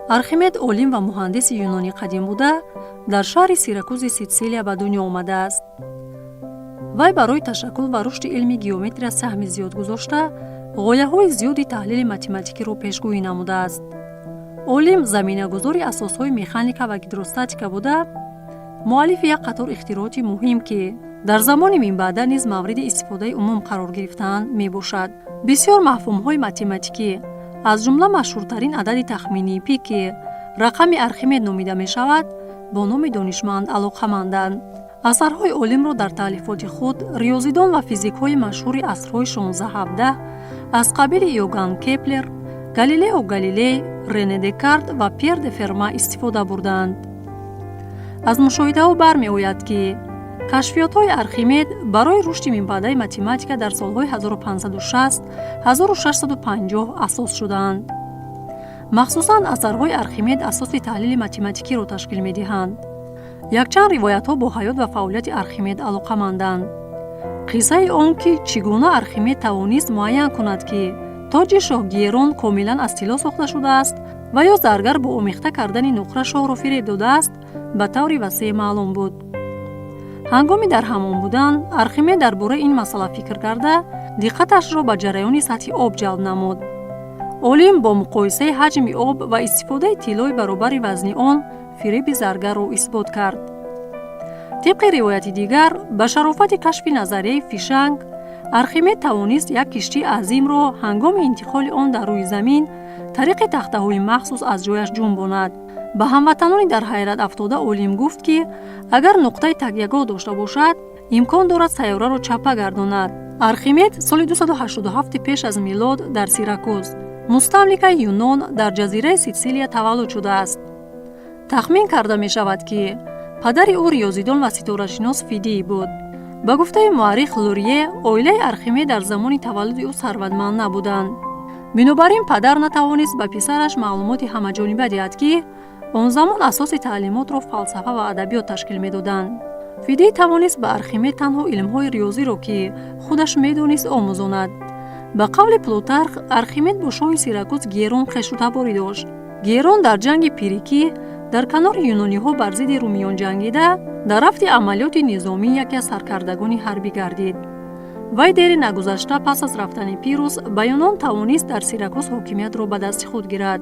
Архимед олим ва муҳандиси юнони қадим буда, дар шаҳри Сиракузи Ситсилия ба дунё омадааст. Вай барои ташаккул ва рушди илми геометрия саҳми зиёд гузошта, ғояҳои зиёди таҳлили математикиро пешгӯӣ намудааст. Олим заминагузори асосҳои механика ва гидростатика буда, муаллифи як қатор ихтирооти муҳим, ки дар замони минбаъда низ мавриди истифодаи умум қарор гирифтаанд, мебошад. Бисёр мафҳумҳои математикӣ, аз ҷумла машҳуртарин адади тахминии пи, ки рақами Архимед номида мешавад, бо номи донишманд алоқаманданд. Асарҳои олимро дар таълифоти худ риёзидон ва физикҳои машҳури асрҳои 16-17 аз қабили Иоганн Кеплер, Галилео Галилей, Рене Декарт ва Пьер де Ферма истифода бурдаанд. Аз мушоҳидаҳо бармеояд, ки кашфиётҳои Архимед барои рушди минбаъдаи математика дар солҳои 1560 1650 асос шудаанд. Махсусан асарҳои Архимед асоси таҳлили математикиро ташкил медиҳанд. Якчанд ривоятҳо бо ҳаёт ва фаъолияти Архимед алоқаманданд. Қиссаи он ки чӣ гуна Архимед тавонист муайян кунад, ки тоҷи шоҳ Гиерон комилан аз тилло сохта шудааст ва ё заргар бо омехта кардани нуқра шоҳро фиреб додааст, ба таври васеъ маълум буд. Ҳангоми дар ҳаммом будан Архимед дар бораи ин масъала фикр карда, диққаташро ба ҷараёни сатҳи об ҷалб намуд. Олим бо муқоисаи ҳаҷми об ва истифодаи тиллои баробари вазни он фиреби заргарро исбот кард. Тибқи ривояти дигар, ба шарофати кашфи назарияи фишанг Архимед тавонист як киштии азимро ҳангоми интиқоли он дар рӯи замин тариқи тахтаҳои махсус аз ҷояш ҷунбонад. Ба ҳамватанони дар ҳайрат афтода олим гуфт, ки агар нуқтаи такягоҳ дошта бошад, имкон дорад сайёраро чаппа гардонад. Архимед соли 287 пеш аз милод дар Сиракуз, мустамликаи Юнон дар ҷазираи Ситсилия, таваллуд шудааст. Тахмин карда мешавад, ки падари ӯ риёзидон ва ситорашинос Фидий буд. Ба гуфтаи муаррих Лурье, оилаи Архимед дар замони таваллуди ӯ сарватманд набуданд. Бинобар ин падар натавонист ба писараш маълумоти ҳамаҷониба диҳад, ки он замон асоси таълимотро фалсафа ва адабиёт ташкил медоданд. Фидий тавонист ба Архимед танҳо илмҳои риёзиро, ки худаш медонист, омӯзонад. Ба қавли Плутарх, Архимед бо шоҳи Сиракуз Гиерон хешутаборӣ дошт. Гиерон дар ҷанги Пирикӣ дар канори юнониҳо бар зидди румиён ҷангида, дар рафти амалиёти низомӣ яке аз саркардагони ҳарбӣ гардид. Вай дери нагузашта пас аз рафтани Пиррус ба Юнон тавонист дар Сиракуз ҳокимиятро ба дасти худ гирад.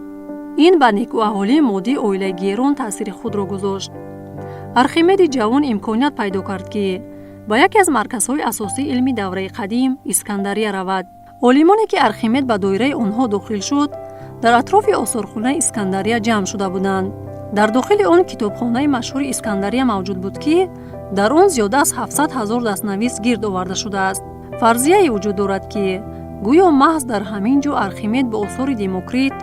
Ин ба некӯаҳолии моддии оилаи Гиерон таъсири худро гузошт. Архимеди ҷавон имконият пайдо кард, ки ба яке аз марказҳои асосии илми давраи қадим, Искандария, равад. Олимоне, ки Архимед ба доираи онҳо дохил шуд, дар атрофи осорхонаи Искандария ҷамъ шуда буданд. Дар дохили он китобхонаи машҳури Искандария мавҷуд буд, ки дар он зиёда аз 700 ҳазор дастнавис гирд оварда шудааст. Фарзияе вуҷуд дорад, ки гӯё маҳз дар ҳамин ҷо Архимед бо осори Демокрит,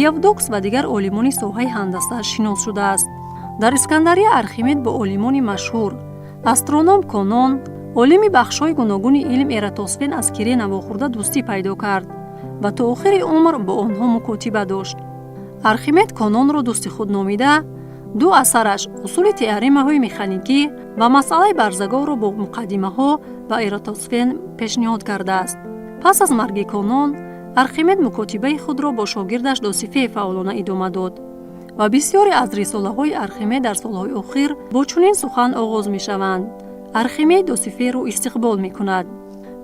Евдокс ва дигар олимони соҳаи ҳандаса шинос шудааст. Дар Искандария Архимед бо олимони машҳур, астроном Конон, олими бахшҳои гуногуни илм Эратосфен аз Кирена вохӯрда, дӯстӣ пайдо кард ва то охири умр бо онҳо мукотиба дошт. Архимед Кононро дӯсти худ номида, ду асараш, «Усули теоремаҳои механикӣ» ва «Масъалаи барзаговро» бо муқаддимаҳо ба Эратосфен пешниҳод кардааст. Пас аз марги Конон Архимед мукотибаи худро бо шогирдаш Досифей фаъолона идома дод ва бисёре аз рисолаҳои Архимед дар солҳои охир бо чунин сухан оғоз мешаванд: «Архимед Досифейро истиқбол мекунад».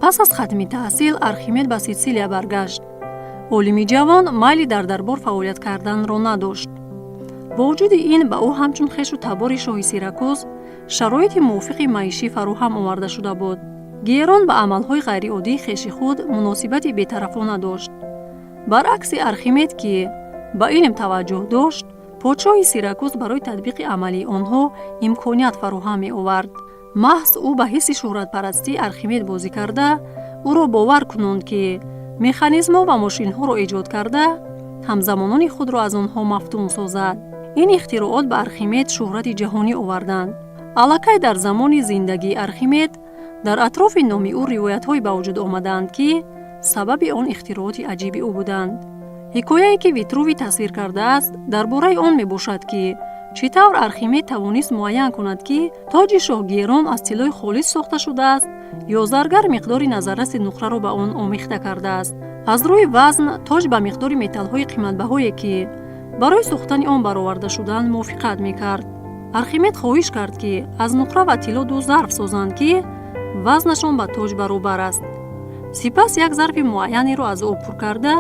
Пас аз хатми таҳсил Архимед ба Ситсилия баргашт. Олими ҷавон майли дар дарбор фаъолият карданро надошт. Бо вуҷуди ин, ба ӯ ҳамчун хешу табори шоҳи Сиракуз шароити мувофиқи маишӣ фароҳам оварда шуда буд. Гиерон ба амалҳои ғайриоддии хеши худ муносибати бетарафона дошт. Баръакси Архимед, ки ба илм таваҷҷӯҳ дошт, подшоҳи Сиракуз барои татбиқи амалии онҳо имконият фароҳам меовард. Маҳз ӯ ба ҳисси шӯҳратпарастии Архимед бозӣ карда, ӯро бовар кунонд, ки механизмҳо ва мошинҳоро эҷод карда, ҳамзамонони худро аз онҳо мафтун созад. Ин ихтироот ба Архимед шӯҳрати ҷаҳонӣ оварданд. Аллакай дар замони зиндагии Архимед дар атрофи номи ӯ ривоятҳое ба вуҷуд омадаанд, ки сабаби он ихтирооти аҷиби ӯ буданд. Ҳикояе, ки Витрувий тасвир кардааст, дар бораи он мебошад, ки чӣ тавр Архимед тавонист муайян кунад, ки тоҷи шоҳ Гиерон аз тиллои холис сохта шудааст ё заргар миқдори назарраси нуқраро ба он омехта кардааст. Аз рӯи вазн тоҷ ба миқдори металлҳои қиматбаҳое, ки Барои сохтани он бароварда шудан мувофиқат мекард. Архимед хоҳиш кард, ки аз нуқра ва тилло ду зарф созанд, ки вазнашон ба тоҷ баробар аст. Сипас як зарфи муайянеро аз об пур карда,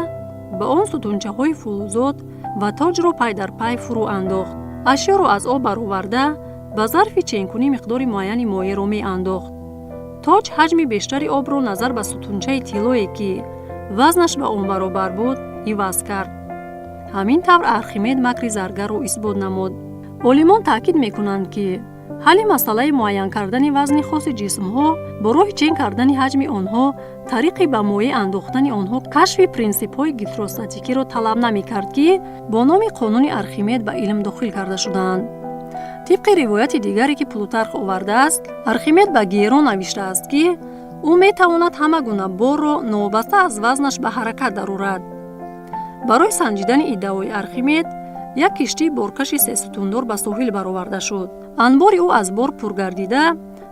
ба он сутунчаҳои фулӯзод ва тоҷро пай дар пай фурӯ андохт. Ашёро аз об бароварда, ба зарфи ченкунӣ миқдори муайяни моеъро меандохт. Тоҷ ҳаҷми бештари обро назар ба сутунчаи тиллое, ки вазнаш ба он баробар буд, иваз кард. Ҳамин тавр Архимед макри заргарро исбот намуд. Олимон таъкид мекунанд, ки ҳалли масъалаи муайян кардани вазни хоси ҷисмҳо бо роҳи чен кардани ҳаҷми онҳо тариқи ба моеъ андохтани онҳо кашфи принсипҳои гидростатикиро талаб намекард, ки бо номи қонуни Архимед ба илм дохил карда шудаанд. Тибқи ривояти дигаре, ки Плутарх овардааст, Архимед ба Гиерон навиштааст, ки ӯ метавонад ҳама гуна борро новобаста аз вазнаш ба ҳаракат дарорад. Барои санҷидани иддаои Архимед як киштии боркаши сесутундор ба соҳил бароварда шуд. Анбори ӯ аз бор пур гардида,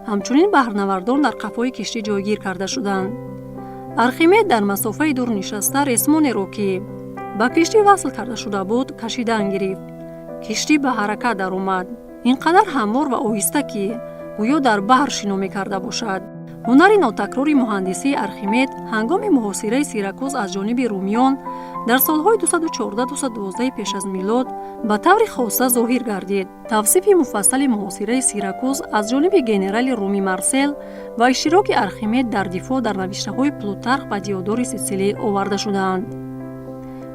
ҳамчунин баҳрнавардон дар қафои киштӣ ҷойгир карда шуданд. Архимед дар масофаи дур нишаста, ресмонеро, ки ба киштӣ васл карда шуда буд, кашидан гирифт. Киштӣ ба ҳаракат даромад, ин қадар ҳамвор ва оҳиста, ки гӯё дар баҳр шино мекарда бошад. Ҳунари нотакрори муҳандисии Архимед ҳангоми муҳосираи Сиракуз аз ҷониби румиён дар солҳои 214-212 пеш аз милод ба таври хоса зоҳир гардид. Тавсифи муфассали муҳосираи Сиракуз аз ҷониби генерали румӣ Марсел ва иштироки Архимед дар дифоъ дар навиштаҳои Плутарх ва Диодори Ситсилӣ оварда шудаанд.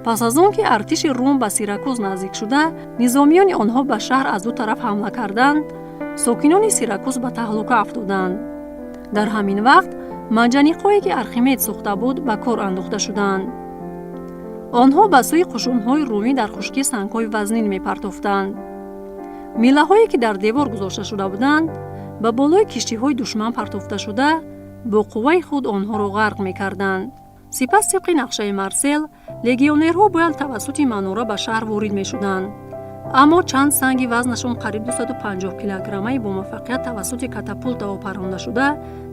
Пас аз он ки артиши Рум ба Сиракуз наздик шуда, низомиёни онҳо ба шаҳр аз ду тараф ҳамла карданд, сокинони Сиракуз ба таҳлука афтоданд. Дар ҳамин вақт манҷаниқҳое, ки Архимед сохта буд, ба кор андохта шуданд. Онҳо ба сӯи қушунҳои румӣ дар хушкӣ сангҳои вазнин мепартофтанд. Милаҳое, ки дар девор гузошта шуда буданд, ба болои киштиҳои душман партофта шуда, бо қувваи худ онҳоро ғарқ мекарданд. Сипас, тибқи нақшаи Марсел, легионерҳо бояд тавассути манора ба шаҳр ворид мешуданд, аммо чанд санги вазнашон қариб 250 килограммаи бомуваффақият тавассути катапултаҳо парронда шуда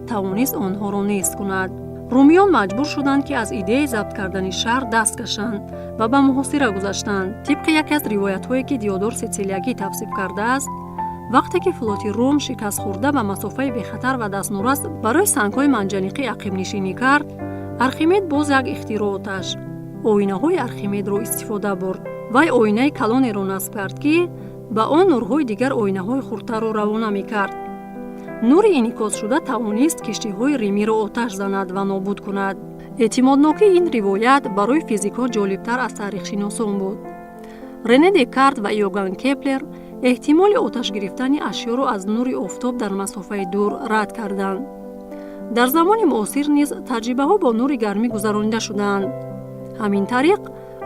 тавонист онҳоро нест кунад. Румиён маҷбур шуданд, ки аз идеяи забт кардани шаҳр даст кашанд ва ба муҳосира гузаштанд. Тибқи яке аз ривоятҳое, ки Диодор Ситсилиягӣ тавсиф кардааст, вақте ки флоти Рум шикастхӯрда ба масофаи бехатар ва дастнорас барои сангҳои манҷаниқӣ ақибнишинӣ кард, Архимед боз як ихтирооташ, оинаҳои Архимедро, истифода бурд. Вай оинаи калонеро насб кард, ки ба он нурҳои дигар оинаҳои хурдтарро равона мекард. Нури инъикосшуда тавонист киштиҳои римиро оташ занад ва нобуд кунад. Эътимоднокии ин ривоят барои физикҳо ҷолибтар аз таърихшиносон буд. Рене Декарт ва Иоганн Кеплер эҳтимоли оташ гирифтани ашёро аз нури офтоб дар масофаи дур рад карданд. Дар замони муосир низ таҷрибаҳо бо нури гармӣ гузаронида шудаанд. Ҳамин тариқ,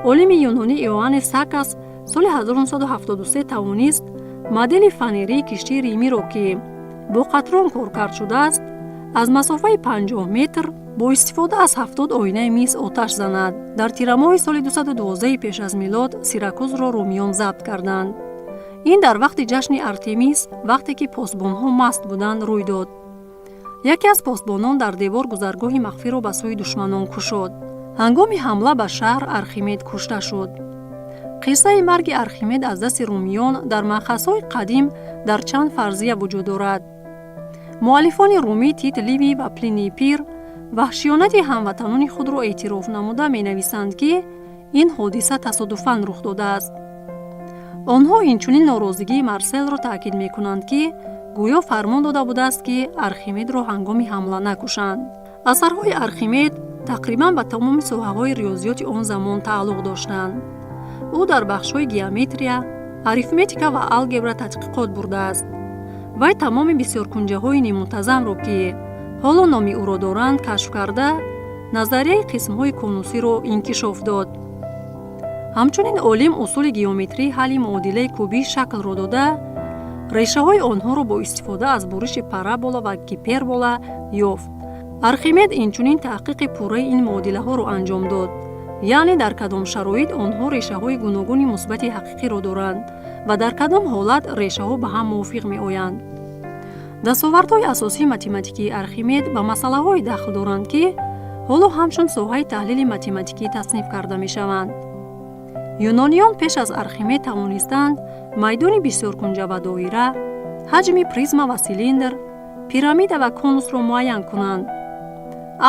олими юнонӣ Иоаннес Сакас соли 1973 тавонист модели фанерии киштии римиро, ки бо қатрон коркард шудааст, аз масофаи 50 метр бо истифода аз 70 оинаи мис оташ занад. Дар тирамоҳи соли 212 пеш аз милод Сиракузро румиён забт карданд. Ин дар вақти ҷашни Артемис, вақте ки посбонҳо маст буданд, рӯй дод. Яке аз посбонон дар девор гузаргоҳи махфиро ба сӯи душманон кушод. Ҳангоми ҳамла ба шаҳр Архимед кушта шуд. Қиссаи марги Архимед аз дасти румиён дар манбаъҳои қадим дар чанд фарзия вуҷуд дорад. Муаллифони румӣ Тит Ливий ва Плиний Пир ваҳшиёнати ҳамватанони худро эътироф намуда, менависанд, ки ин ҳодиса тасодуфан рух додааст. Онҳо инчунин норозигии Марселро таъкид мекунанд, ки гӯё фармон дода будааст, ки Архимедро ҳангоми ҳамла накушанд. Асарҳои Архимед тақрибан ба тамоми соҳаҳои риёзиёти он замон тааллуқ доштанд. Ӯ дар бахшҳои геометрия, арифметика ва алгебра тадқиқот бурдааст. Вай тамоми бисёркунҷаҳои ниммунтазамро, ки ҳоло номи ӯро доранд, кашф карда, назарияи қисмҳои конусиро инкишоф дод. Ҳамчунин олим усули геометрии ҳалли муодилаи кубии шаклро дода, решаҳои онҳоро бо истифода аз буриши парабола ва гипербола ёфт. Архимед инчунин таҳқиқи пурраи ин муодилаҳоро анҷом дод, яъне дар кадом шароит онҳо решаҳои гуногуни мусбати ҳақиқиро доранд ва дар кадом ҳолат решаҳо ба ҳам мувофиқ меоянд. Дастовардҳои асосии математикии Архимед ба масъалаҳое дахл доранд, ки ҳоло ҳамчун соҳаи таҳлили математикӣ тасниф карда мешаванд. Юнониён пеш аз Архимед тавонистанд майдони бисёркунҷа ва доира, ҳаҷми призма ва силиндр, пирамида ва конусро муайян кунанд.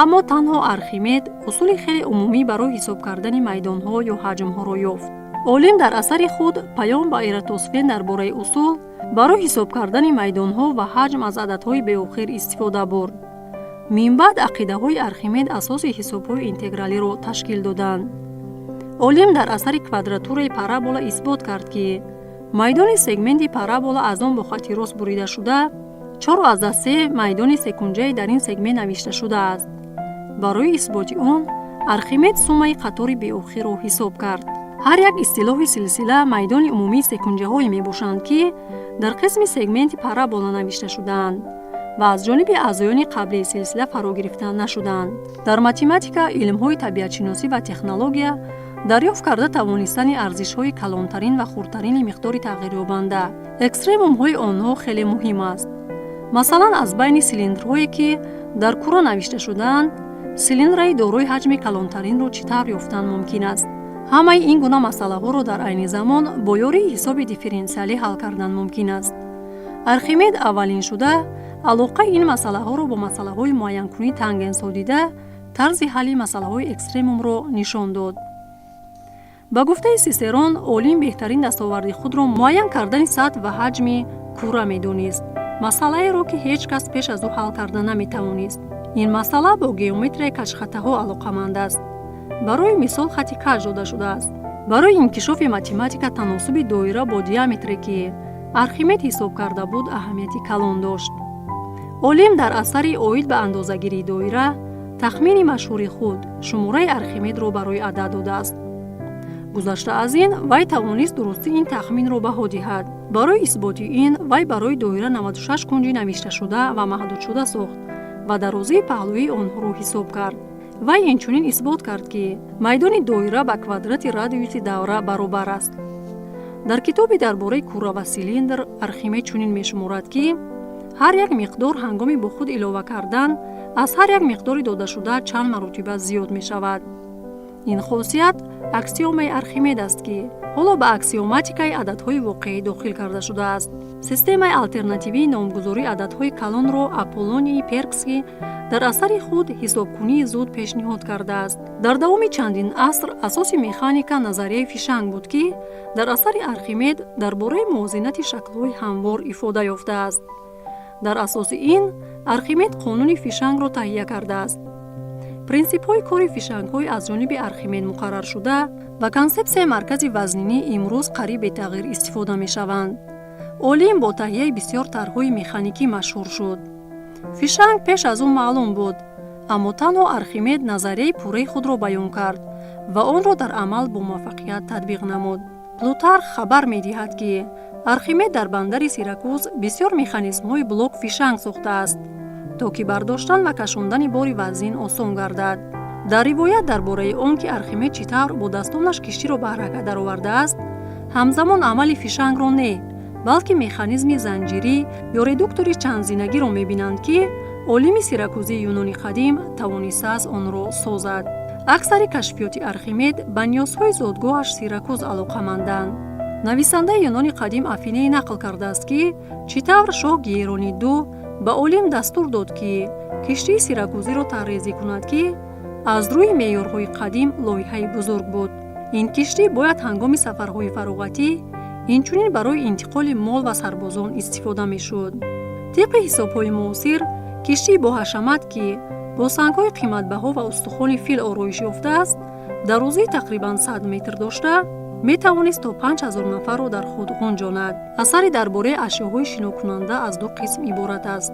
Аммо танҳо Архимед усули хеле умумӣ барои ҳисоб кардани майдонҳо ё ҳаҷмҳоро ёфт. Олим дар асари худ «Паём ба Эратосфен» дар бораи усул барои ҳисоб кардани майдонҳо ва ҳаҷм аз ададҳои беохир истифода бурд. Минбаъд ақидаҳои Архимед асоси ҳисобҳои интегралиро ташкил доданд. Олим дар асари «Квадратураи парабола» исбот кард, ки майдони сегменти парабола, аз он бо хати рост буридашуда, 4,3 майдони секунҷаи дар ин сегмент навишта шудааст. Барои исботи он Архимед суммаи қатори беохирро ҳисоб кард. Ҳар як истилоҳи силсила майдони умумии секунҷаҳое мебошанд, ки дар қисми сегменти парабола навишта шудаанд ва аз ҷониби аъзоёни қаблии силсила фаро гирифта нашуданд. Дар математика, илмҳои табиатшиносӣ ва технология дарёфт карда тавонистани арзишҳои калонтарин ва хурдтарини миқдори тағйирёбанда, экстремумҳои онҳо хеле муҳим аст. Масалан, аз байни силиндрҳое, ки дар кура навишта шудаанд, силиндраи дорои ҳаҷми калонтаринро чӣ тавр ёфтан мумкин аст? Ҳамаи ин гуна масъалаҳоро дар айни замон бо ёрии ҳисоби дифференсиалӣ ҳал кардан мумкин аст. Архимед аввалин шуда алоқаи ин масъалаҳоро бо масъалаҳои муайянкунии тангенсҳо дида, тарзи ҳалли масъалаҳои экстремумро нишон дод. Ба гуфтаи Сисерон, олим беҳтарин дастоварди худро муайян кардани сатҳ ва ҳаҷми кура медонист, масъалаеро, ки ҳеҷ кас пеш аз ӯ ҳал карда наметавонист. Ин масъала бо геометрияи каҷхатаҳо алоқаманд аст. Барои мисол, хати каҷ дода шудааст. Барои инкишофи математика таносуби доира бо диаметре, ки Архимед ҳисоб карда буд, аҳамияти калон дошт. Олим дар асари «Оид ба андозагирии доира» тахмини машҳури худ, шумораи Архимедро барои адад додааст. Гузашта аз ин, вай тавонист дурустии ин тахминро баҳо диҳад. Барои исботи ин вай барои доира 96 кунҷи навишташуда ва маҳдудшуда сохт ва дарозии паҳлӯии онҳоро ҳисоб кард. Вай инчунин исбот кард, ки майдони доира ба квадрати радиуси давра баробар аст. Дар китоби «Дар бораи кура ва силиндр» Архимед чунин мешуморад, ки ҳар як миқдор ҳангоми бо худ илова кардан аз ҳар як миқдори додашуда чанд маротиба зиёд мешавад. Ин хосият аксиомаи Архимед аст, ки ҳоло ба аксиоматикаи ададҳои воқеӣ дохил карда шудааст. Системаи алтернативии номгузории ададҳои калонро Аполлонии Пергский дар асари худ «Ҳисобкунии зуд» пешниҳод кардааст. Дар давоми чандин аср асоси механика назарияи фишанг буд, ки дар асари Архимед дар бораи мувозинати шаклҳои ҳамвор ифода ёфтааст. Дар асоси ин Архимед қонуни фишангро таҳия кардааст. Принсипҳои кори фишангҳои аз ҷониби Архимед муқарраршуда ва консепсияи маркази вазнинӣ имрӯз қариб бетағйир истифода мешаванд. Олим бо таҳияи бисёр тарҳҳои механикӣ машҳур шуд. Фишанг пеш аз ӯ маълум буд, аммо танҳо Архимед назарияи пурраи худро баён кард ва онро дар амал бо муваффақият татбиқ намуд. Плутарх хабар медиҳад, ки Архимед дар бандари Сиракуз бисёр механизмҳои блок фишанг сохтааст, то ки бардоштан ва кашондани бори вазнин осон гардад. Дар ривоят дар бораи он, ки Архимед чӣ тавр бо дастонаш киштиро ба ҳаракат даровардааст, ҳамзамон амали фишангро не, балки механизми занҷирӣ ё редуктори чандзинагиро мебинанд, ки олими сиракузии Юнони қадим тавонистааст онро созад. Аксари кашфиёти Архимед ба ниёзҳои зодгоҳаш Сиракуз алоқаманданд. Нависандаи Юнони қадим Афиней нақл кардааст, ки чӣ тавр шоҳ Гиерони Ду ба олим дастур дод, ки киштии сиракузиро тарҳрезӣ кунад, ки аз рӯи меъёрҳои қадим лоиҳаи бузург буд. Ин киштӣ бояд ҳангоми сафарҳои фароғатӣ, инчунин барои интиқоли мол ва сарбозон истифода мешуд. Тибқи ҳисобҳои муосир, киштии боҳашамат, ки бо сангҳои қиматбаҳо ва устухони фил ороиш ёфтааст, дарозии тақрибан 100 метр дошта, метавонист то 5000 нафарро дар худ ғунҷонад. Асари «Дар бораи ашёҳои шинокунанда» аз ду қисм иборат аст.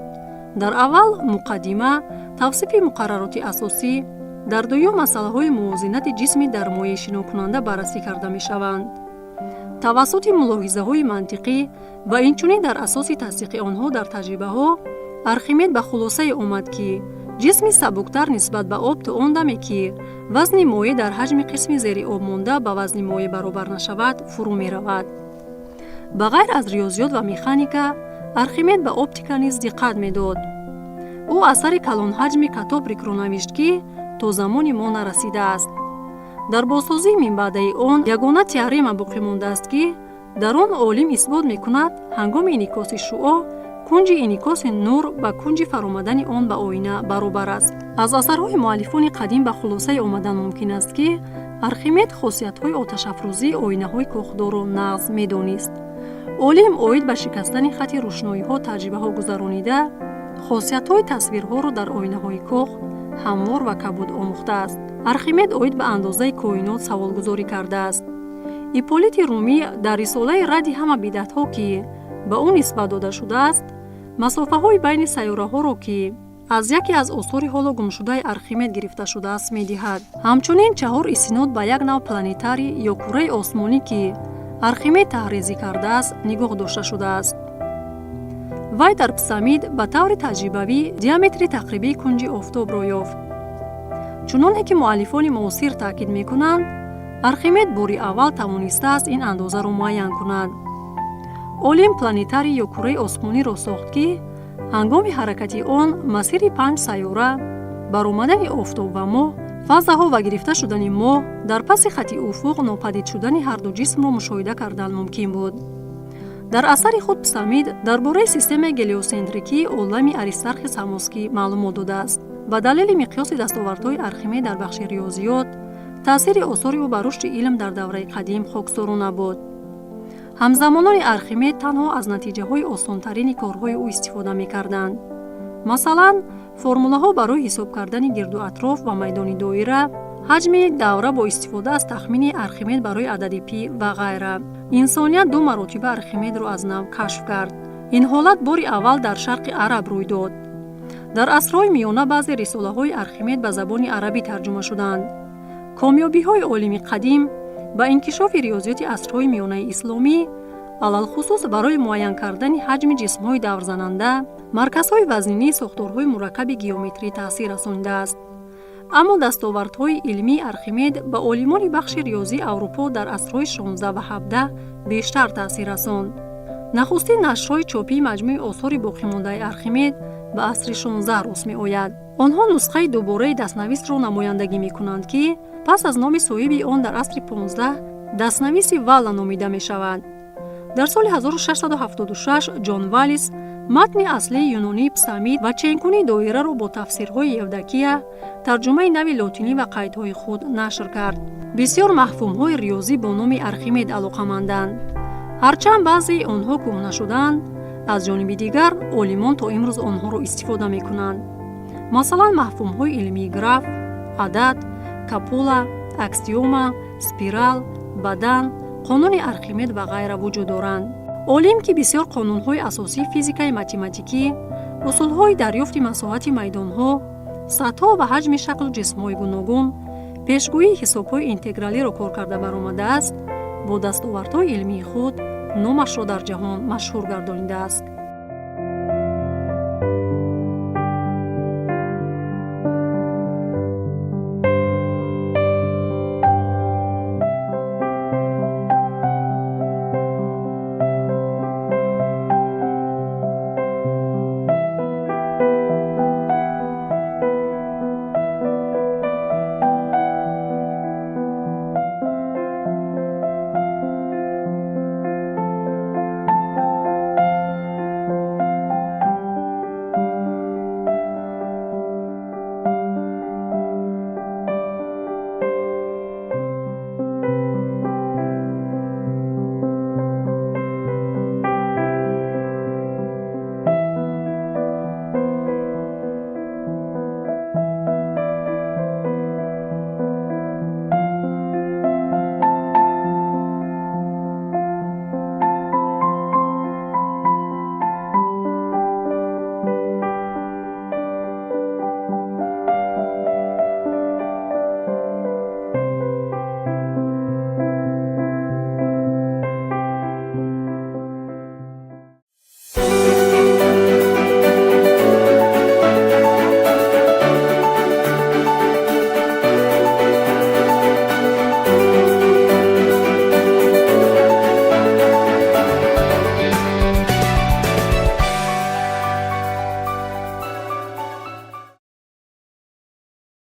Дар аввал муқаддима, тавсифи муқаррароти асосӣ, дар дуюм масъалаҳои мувозинати ҷисми дар моеъи шинокунанда баррасӣ карда мешаванд. Тавассути мулоҳизаҳои мантиқӣ ва инчунин дар асоси тасдиқи онҳо дар таҷрибаҳо Архимед ба хулосае омад, ки ҷисми сабуктар нисбат ба об то он даме, ки вазни моеъ дар ҳаҷми қисми зери об монда ба вазни моеъ баробар нашавад, фурӯ меравад. Ба ғайр аз риёзиёт ва механика, Архимед ба оптика низ диққат медод. Ӯ асари калонҳаҷми катоптрикро навишт, ки то замони мо нарасидааст. Дар бозсозии минбаъдаи он ягона теорема боқӣ мондааст, ки дар он олим исбот мекунад, ҳангоми инъикоси шуъо кунҷи инъикоси нур ба кунҷи фаромадани он ба оина баробар аст. Аз асарҳои муаллифони қадим ба хулосае омадан мумкин аст, ки Архимед хосиятҳои оташафрӯзии оинаҳои кохдорро нағз медонист. Олим оид ба шикастани хати рӯшноиҳо таҷрибаҳо гузаронида, хосиятҳои тасвирҳоро дар оинаҳои кох ҳамвор ва кабуд омӯхтааст. Архимед оид ба андозаи коинот саволгузорӣ кардааст. Ипполити Румӣ дар рисолаи радди ҳама бидъатҳо, ки ба ӯ нисбат дода шудааст, масофаҳои байни сайёраҳоро, ки аз яке аз осори ҳоло гумшудаи Архимед гирифта шудааст, медиҳад. Ҳамчунин чаҳор истинод ба як нав планетарий ё кураи осмонӣ, ки Архимед таҳрезӣ кардааст, нигоҳ дошта шудааст. Вай дар Псамид ба таври таҷрибавӣ диаметри тақрибии кунҷи офтобро ёфт. Чуноне ки муаллифони муосир таъкид мекунанд, Архимед бори аввал тавонистааст ин андозаро муайян кунад. Олим планетарий ё кураи осмониро сохт, ки ҳангоми ҳаракати он масири панҷ сайёра, баромадани офтоб ва моҳ, фазаҳо ва гирифта шудани моҳ дар паси хати уфуқ, нопадид шудани ҳарду ҷисмро мушоҳида кардан мумкин буд. Дар асари худ Псамид дар бораи системаи гелиосентрикии олами Аристархи Самоскӣ маълумот додааст. Ба далели миқёси дастовардҳои Архимед дар бахши риёзиёт, таъсири осори ӯ ба рушди илм дар давраи қадим хоксорона буд. Ҳамзамонони Архимед танҳо аз натиҷаҳои осонтарини корҳои ӯ истифода мекарданд, масалан, формулаҳо барои ҳисоб кардани гирду атроф ва майдони доира, ҳаҷми давра бо истифода аз тахмини Архимед барои адади пи ва ғайра. Инсоният ду маротиба Архимедро аз нав кашф кард. Ин ҳолат бори аввал дар Шарқи Араб рӯй дод. Дар асрҳои миёна баъзе рисолаҳои Архимед ба забони арабӣ тарҷума шуданд. Комёбиҳои олими қадим ба инкишофи риёзиёти асрҳои миёнаи исломӣ, алалхусус барои муайян кардани ҳаҷми ҷисмҳои даврзананда, марказҳои вазнинии сохторҳои мураккаби геометрӣ таъсир расонидааст. Аммо дастовардҳои илмии Архимед ба олимони бахши риёзии Аврупо дар асрҳои 16 ва 17 бештар таъсир расонд. Нахустин нашрҳои чопии маҷмӯи осори боқимондаи Архимед ба асри 16 рост меояд. Онҳо нусхаи дубораи дастнависро намояндагӣ мекунанд, ки пас аз номи соҳиби он дар асри 15 дастнависи Валла номида мешавад. Дар соли 1676 Ҷон Валлис матни аслии юнонии Псамид ва ченкунии доираро бо тафсирҳои Евдокия, тарҷумаи нави лотинӣ ва қайдҳои худ нашр кард. Бисёр мафҳумҳои риёзӣ бо номи Архимед алоқаманданд. Ҳарчанд баъзеи онҳо кӯҳна шуданд, аз ҷониби дигар олимон то имрӯз онҳоро истифода мекунанд. Масалан, мафҳумҳои илмии граф, адад, копула, аксиома, спирал, бадан, қонуни Архимед ва ғайра вуҷуд доранд. Олим, ки бисёр қонунҳои асосии физикаи математикӣ, усулҳои дарёфти масоҳати майдонҳо, сатҳҳо ва ҳаҷми шаклу ҷисмҳои гуногун, пешгӯии ҳисобҳои интегралиро кор карда баромадааст, бо дастовардҳои илмии худ номашро дар ҷаҳон машҳур гардонидааст.